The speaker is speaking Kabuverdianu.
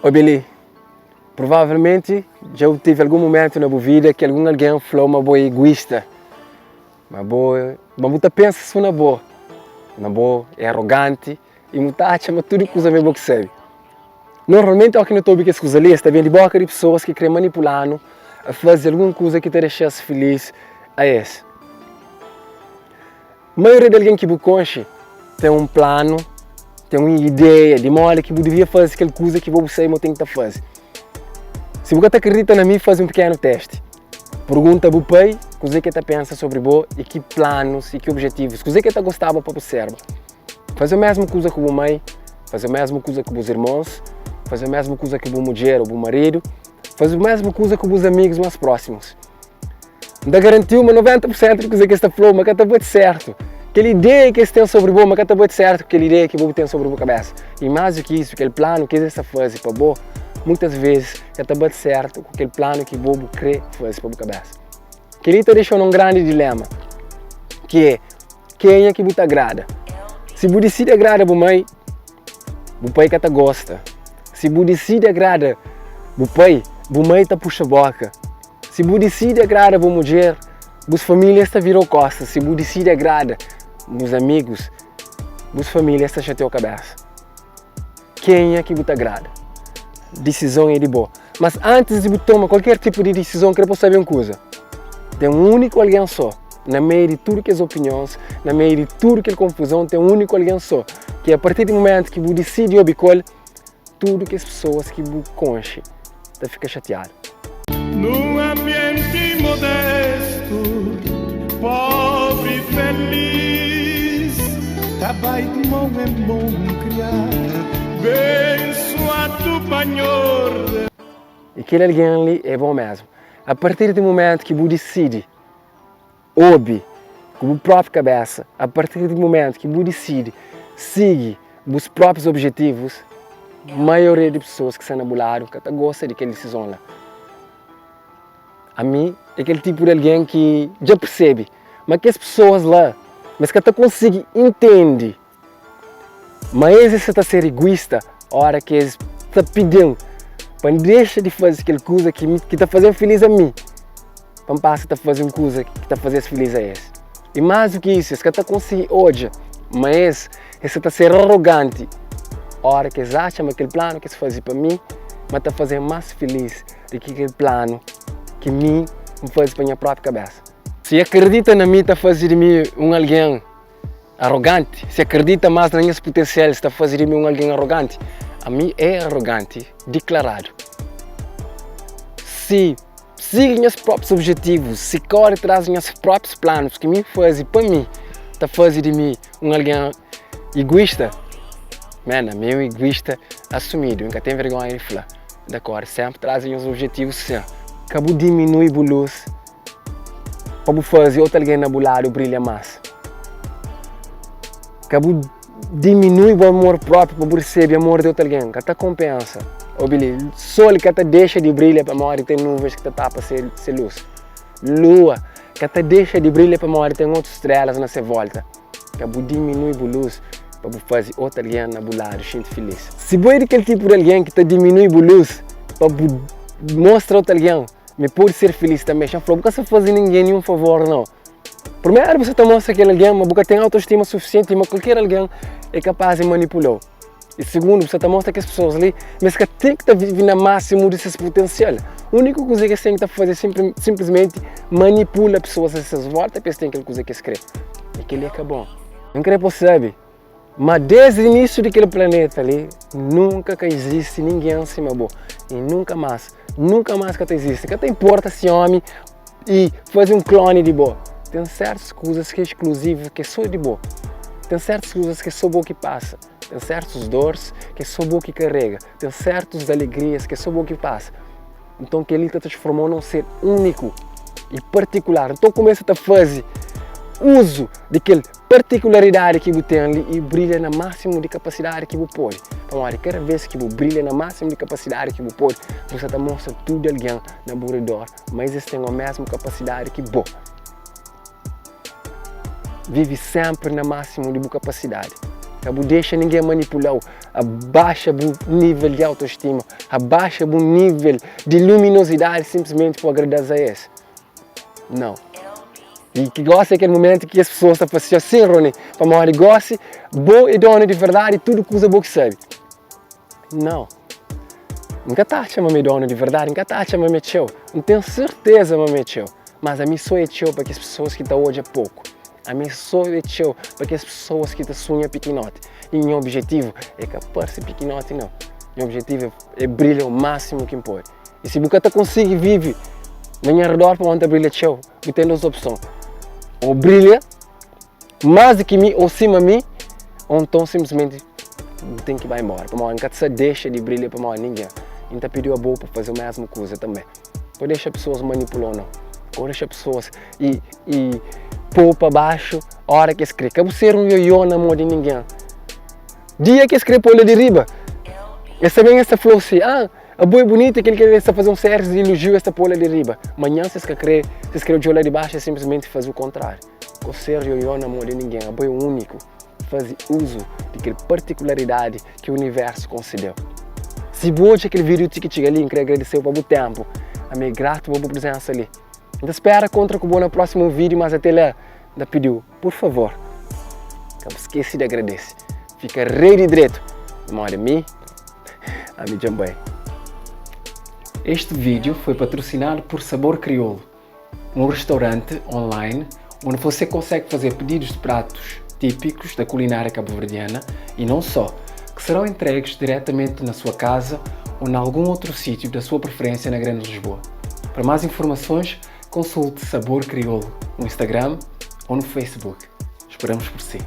Obi li, provavelmenti dja bu tevi algun mumentu na bu vida ki algun algen fla-u ma bo é iguísta, ma bo ma bu ta pensa so na bo, ma bo é aroganti i bu ta atxa ma tudu kuza ma é bo ki sabe. Normalmenti óras ki nu ta obi kes kuza li, es ta ben di bóka di pesoas ki krê manipula-nu a faze algun kuza ki ta dexa-s filís a es. Maioria di algen ki bu konxe ten un planu, ten un ideia di modi ki bu devia faze kel kuza ki bo bu sabe ma bu ten ki ta faze. Si bu ka ta kridita na mi, faze un pikenu testi. Pergunta bu pai kuzê ki el ta pensa sobri bo i ki planus i ki objetivus, kuzê ki el ta gostaba pa bu serba. Faze mésmu kuza ku bu mai, faze mésmu kuza ku bus irmons, faze mésmu kuza ku bu mudjer ô bu maridu, faze mésmu kuza ku bus amigus más prósimus. N ta garanti-u ma 90 pur sentu di kuzê ki es ta fla-u ma ka ta bate sértu. Kel ideia ki es ten sobri bo ma ka ta bate sértu ku kel ideia ki bo bu ten sobri bu kabésa. I más di ki isu, kel planu ki es ta faze pa bo, muitas vezis ka ta bate sértu ku kel planu ki bo bu krê faze pa bu kabésa. Kel-li ta dexa-u na un grandi diléma, ki é, kenha ki bu ta agrada? Si bu disidi agrada bu mai, bu pai ka ta gosta. Si bu disidi agrada bu pai, bu mai ta puxa bóka. Si bu disidi agrada bu mudjer, bus famílias ta vira-u kósta. Si bu disidi agrada bus amigus, bus famílias ta xatia-u kabésa. Kenha ki bu ta agrada? Disizon é di bo. Mas antis di bu toma kualker tipu di disizon, krê pa bu sabe un kuza, ten un úniku algen sô na meiu di tudu kes opinions, na meiu di tudu kel konfuzon, ten un úniku algen sô ki apartir di mumentu ki bu disidi obi ku el, Tudu kes pesoas ki bu konxe ta fika xatiadu. Num ambienti modestu, pobri feliz, ta bai di mon en mon kriá, bensuadu pa Nhordes. I kel algen li é bo mésmu. Apartir di mumentu ki bu disidi Obi ku bu própi kabésa. A partir di mumentu ki bu disidi sigi bus própius objetivus, maioria di pesoas ki sta na bu ladu ka ta gosta di kel disizon la. Ami é kel tipu di algen ki dja persebe ma kes pesoas la, ma es ka ta konsigi intende Ma es es sa ta ser iguista ora ki es ta pidi-m pa N dexa di faze kel kuza ki ki ta faze-m filís ami, pa N pasa ta faze un kuza ki ta faze-s filís a es. I más di ki isu, es ka ta konsigi odja ma es es sa ta ser aroganti ora ki es atxa ma kel planu ki es faze pa mi ma ta faze-m más filís di ki kel planu ki mi N faze pa nha própi kabésa. Si akredita na mi ta faze di mi un algen Aroganti, si akredita más na nhas putensial sta faze di mi un algen aroganti? Ami é aroganti diklaradu. Si sigi nhas próprius objetivus, si kóre tras di nhas próprius planus ki mi faze pa mi, ta faze di mi un algen iguista? Man, ami é un iguista asumidu, N ka ten vergonha di fla. N ta kóre sénpri tras di nhas objetivus sin. Ka bu diminui bu lus pa bu faze otu algen na bu ladu brilha más. Ka bu diminui bu amor própi pa bu resebe amor di otu algen, ka ta konpensa. Obi li, sol ka ta dexa di brilha pamodi ten nuvens ki ta tapa se, se lus. Lua ka ta dexa di brilha pamodi ten otus strelas na se volta. Ka bu diminui bu lus pa bu faze otu algen na bu ladu xinti filís. Si bo é di kel tipu di algen ki ta diminui bu lus pa bu mostra otu algen Mi pode ser filís tanbê. Xa fla, bu ka sta faze ningen ninhun favor, nau. Primeru, bu sta ta mostra kel algen ma bu ka ten autostima sufisienti i ma kualker algen é kapás di manipula-u. I sugundu, bu sta ta mostra kes pesoas li ma es ka ten ki ta vive na másimu di ses putensial. Úniku kuza ki es ten ki ta faze é sinplismenti manipula pesoas a ses vólta pa es ten kel kuza ki es krê. I kel-li é ka bon. N krê pa bu sabe Ma desdi inísiu di kel planeta li, nunka ka izisti ningen sima bo. I nunka más, nunka más ka ta izisti. Ka ta inporta si ómi i faze un kloni di bo. Ten sértus kuzas ki é iskluzivu, ki é sô di bo. Ten sértus kuzas ki é sô bo ki pasa. Ten sértus dóris ki é sô bo ki karega. Ten sértus alegrias ki é sô bo ki pasa. Nton kel-li ta transforma-u na un ser úniku i partikular. Nton kumesa ta faze uzu di kel partikularidadi ki bu ten li i brilha na másimu di kapasidadi ki bu pode. Pamodi kada vez ki bu brilha na másimu di kapasidadi ki bu pode, bu sta ta mostra tudu algen na bu redor ma es ten omésmu kapasidadi ki bo. Vive sénpri na másimu di bu kapasidadi. Ka bu dexa ningen manipula-u. Abaxa bu nível di autostima, abaxa bu nível di luminozidadi sinplismenti pa bu agrada-s a es. Nau. I ki gosi é kel momentu ki es pesoas ta fla si, Sin, Rony, pamodi gosi bo é donu di verdadi i tudu kuza bo ki sabe. Nau. N ka ta atxa ma mi é donu di verdadi, N ka ta atxa ma mi é txeu. N ten serteza ma mi é txeu, mas ami sô é txeu pa kes pesoas ki ta odja poku. Ami sô é txeu pa kes pesoas ki ta sunha pikinoti. I nha obijetivu é ka parse pikinoti, nau. Nha obijetivu é brilha o másimu ki N pode. I si bu ka ta konsigi vive na nha redor pamodi N ta brilha txeu, bu ten dos opson, ô brilha más di ki mi ô sima mi, ô nton sinplismenti bu ten ki bai inbora pamodi N ka ta dexa di brilha pamodi ningen. I N ta pidi-u abo pa faze mésmu kuza tanbê. Ka dexa pesoas manipula-u nau. Ka dexa pesoas i i pô-u pa baxu óra ki es krê. Ka bu ser un ioiô na mô di ningen. Dia ki es krê pô-u la di riba, es ta ben es ta fla-u si, Ah, abo é bunitu. Kel ki es ta faze un séries di ilojiu, es ta pô-u la di riba. Manhan si es ka krê, si es krê odja-u la di baxu, es sinplismenti faze u kontráriu. Ka ser ioiô na mô di ningen. Abo é úniku. Faze uzu di kel partikularidadi ki universu konsede-u. Si bu odja kel vídiu ti ki txiga li, N krê agradese-u pa bu ténpu. Ami é gratu pa bu prizensa li. N ta spera kontra ku bo na prósimu vídiu, mas até la, N ta pidi-u, pur favor, ka bu skese di agradese. Fika rei di dretu, pamodi mi, ami dja N bai. Este vídeo foi patrocinado por Sabor Crioulo. Um restaurante online onde você consegue fazer pedidos de pratos típicos da culinária cabo-verdiana e não só, que serão entregues diretamente na sua casa ou em algum outro sítio da sua preferência na Grande Lisboa. Para mais informações, consulte Sabor Crioulo no Instagram ou no Facebook. Esperamos por si.